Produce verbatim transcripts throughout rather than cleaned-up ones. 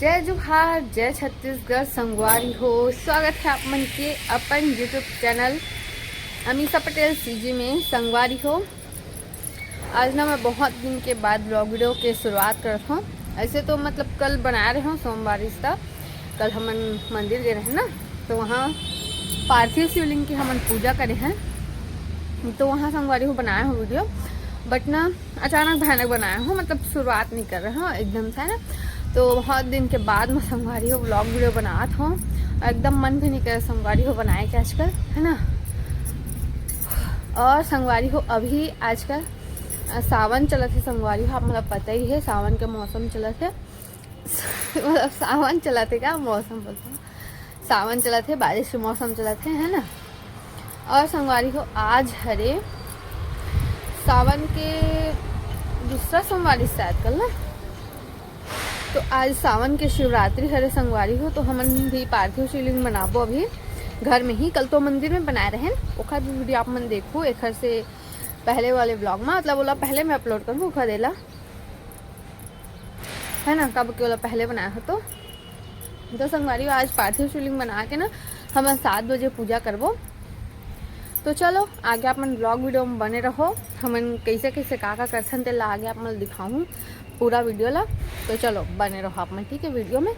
जय जोहार, जय छत्तीसगढ़ संगवारी हो। स्वागत है आप मन के अपन YouTube channel Amisha Patel CG में। संगवारी हो, आज ना मैं बहुत दिन के बाद ब्लॉग वीडियो के शुरुआत करत हूँ। ऐसे तो मतलब कल बनाए रहे हूँ सोमवारी सा, कल हमन मंदिर गए रहे ना, तो वहाँ पार्थिव शिवलिंग की हमन पूजा करे हैं, तो वहाँ संगवारी हो बनाए हूँ वीडियो। बट ना अचानक भयानक बनाया हूँ, मतलब शुरुआत नहीं कर रहा हूँ एकदम से, है ना। तो बहुत दिन के बाद मैं संगवारी हो ब्लॉग वीडियो बनात हूँ, एकदम मन भी नहीं करे संगवारी हो बनाए के आजकल, है ना। और संगवारी हो अभी आजकल अ, सावन चलत है संगवारी हो, आप मतलब पता ही है सावन के मौसम चलत है। मतलब सावन चलत है का, मौसम बोलता हूँ, सावन चलत है, बारिश के मौसम चलत है, है ना। और संगवारी हो आज हरे सावन के दूसरा सोमवारी शायद कल ना, तो आज सावन के शिवरात्रि हरे संगवारी हो, तो हमन भी पार्थिव शिवलिंग बनाबो अभी घर में ही। कल तो मंदिर में बनाए रहे, ओखर भी वीडियो आप मन देखो, एखर से पहले वाले ब्लॉग में, मतलब ओला पहले मैं अपलोड करूँ ओखर देला, है ना, कब के ओला पहले बनाया हो तो। तो संगवारी हो आज पार्थिव शिवलिंग बना के ना हमन सात बजे पूजा करबो। तो चलो आगे आप मन ब्लॉग वीडियो में बने रहो, हमन कैसे कैसे का का करथन तेला आगे आप मन दिखाऊँ पूरा वीडियो ला। तो चलो बने रहो आप मन, ठीक है, वीडियो में।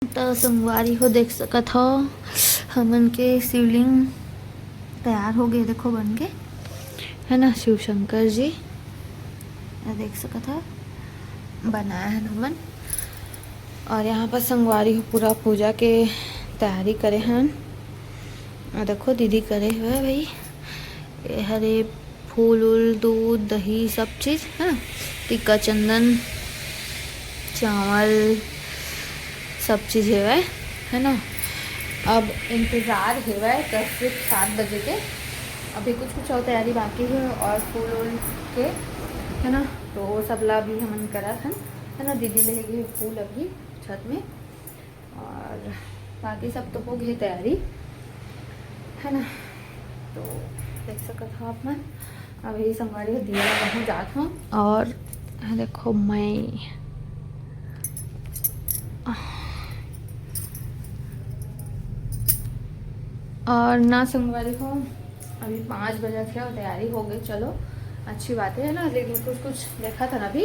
तो संगवारी हो देख सकत हो हमन के शिवलिंग तैयार हो गए, देखो बन के, है ना, शिव शंकर जी, ये देख सकत हो बनाए हन हमन। और यहाँ पर संगवारी हो पूरा पूजा के तैयारी करे हन। और देखो दीदी करे हुए भाई, ये हरे फूल उल, दूध, दही, सब चीज है ना, टीका, चंदन, चावल, सब चीज हेवय, है ना। अब इंतजार हेवय करीब सात बजे के, अभी कुछ कुछ और तैयारी बाकी है और फूल उल के, है ना, तो वो सब ला अभी हमन करत हन, है ना। दीदी ले गे फूल अभी छत में, और बाकी सब तो हो गई तैयारी, है ना। तो देख सकत हो आप मन, अभी संगवारी हो दिया ला कहूँ जात हूँ। और ये देखो मैं, और ना संगवारी हो अभी पाँच बजे थे और तैयारी हो गई, चलो अच्छी बात है ना। लेकिन कुछ कुछ देखा था ना अभी,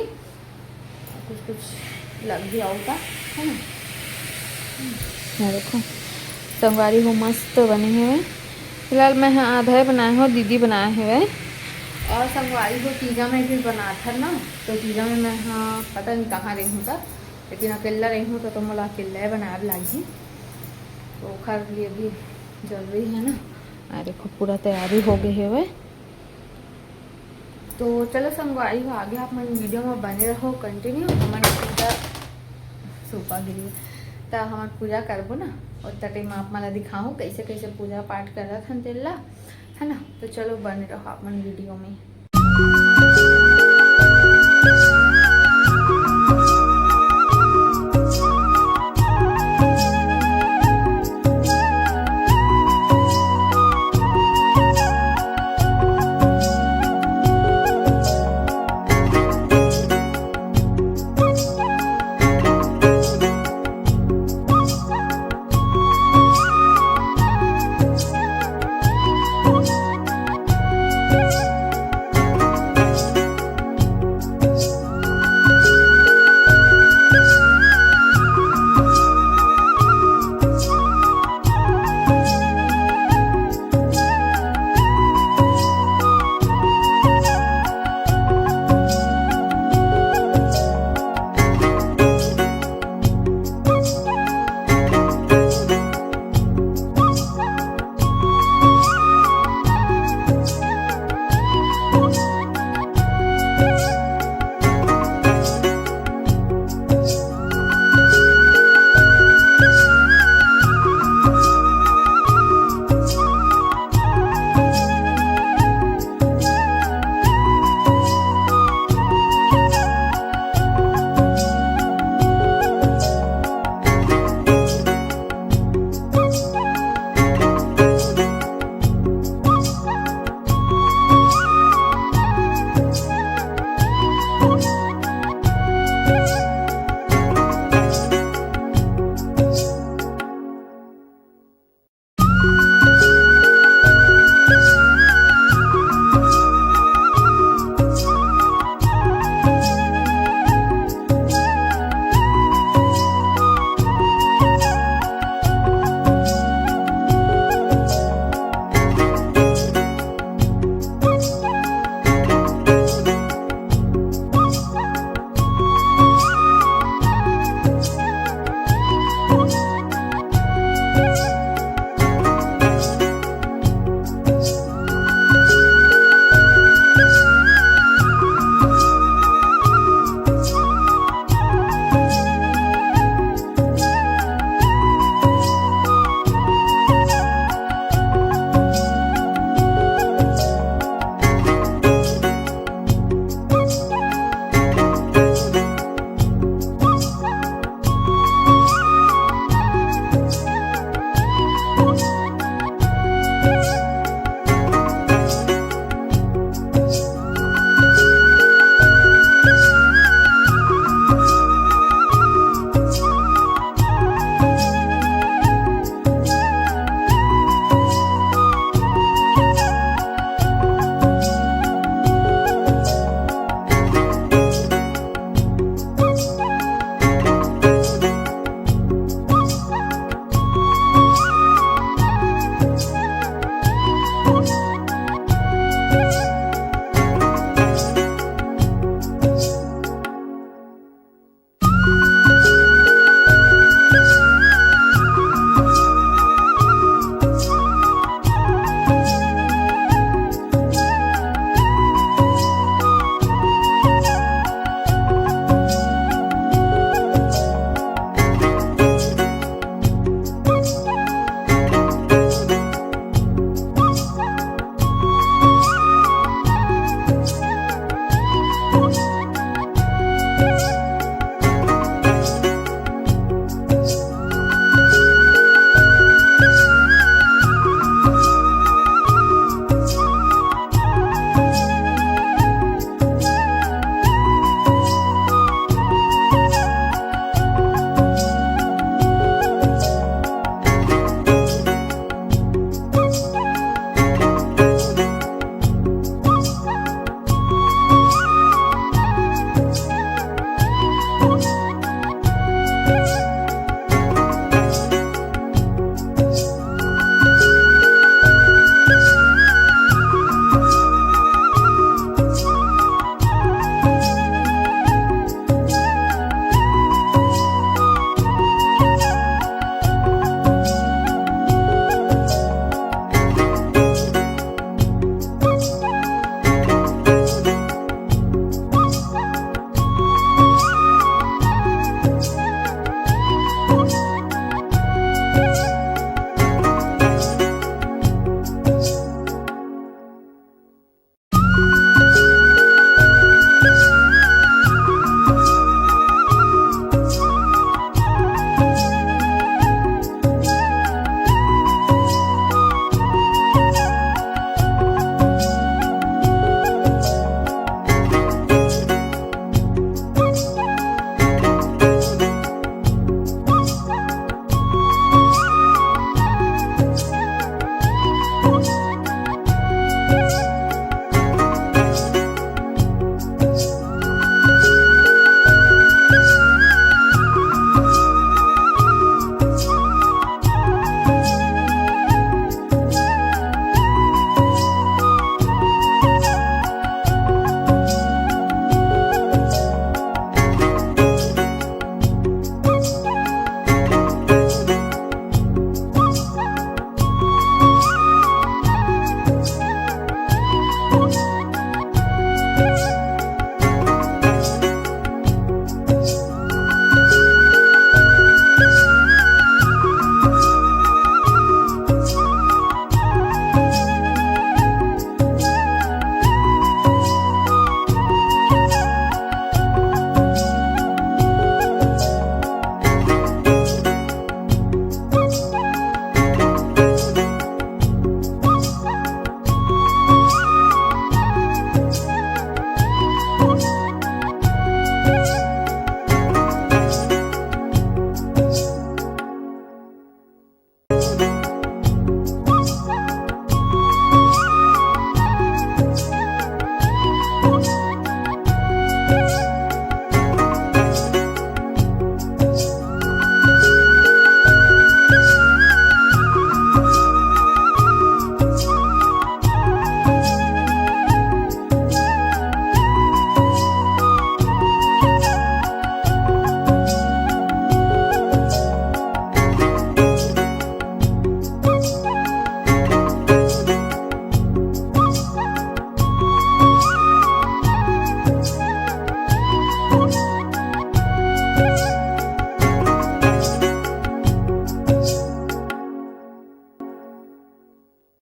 कुछ कुछ लग भी आऊगा, है ना। ये देखो संगवारी हो मस्त बने हुए। फिलहाल मैं ह आधा ही बनाए हो, दीदी बनाए हुए। और संगवारी हो तीजा में भी बनात हन ना, तो तीजा में मैं ह पता नहीं कहाँ रही हूँ तब, लेकिन अकेला रही हूँ तो, तो मोला अकेला ही बनाए लागही, तो ओखर लिए भी जरूरी है ना। अरे देखो पूरा तैयारी हो गई है। तो चलो संगवारी हो आगे आप मन वीडियो में बने रहो कंटिन्यू। हमन पूजा सोपा गिरी त हमन पूजा करबो ना, और तटे में आप मन ला दिखाऊँ कैसे कैसे पूजा पाठ करत हन तेला, है ना। तो चलो बने रहो आप मन वीडियो में।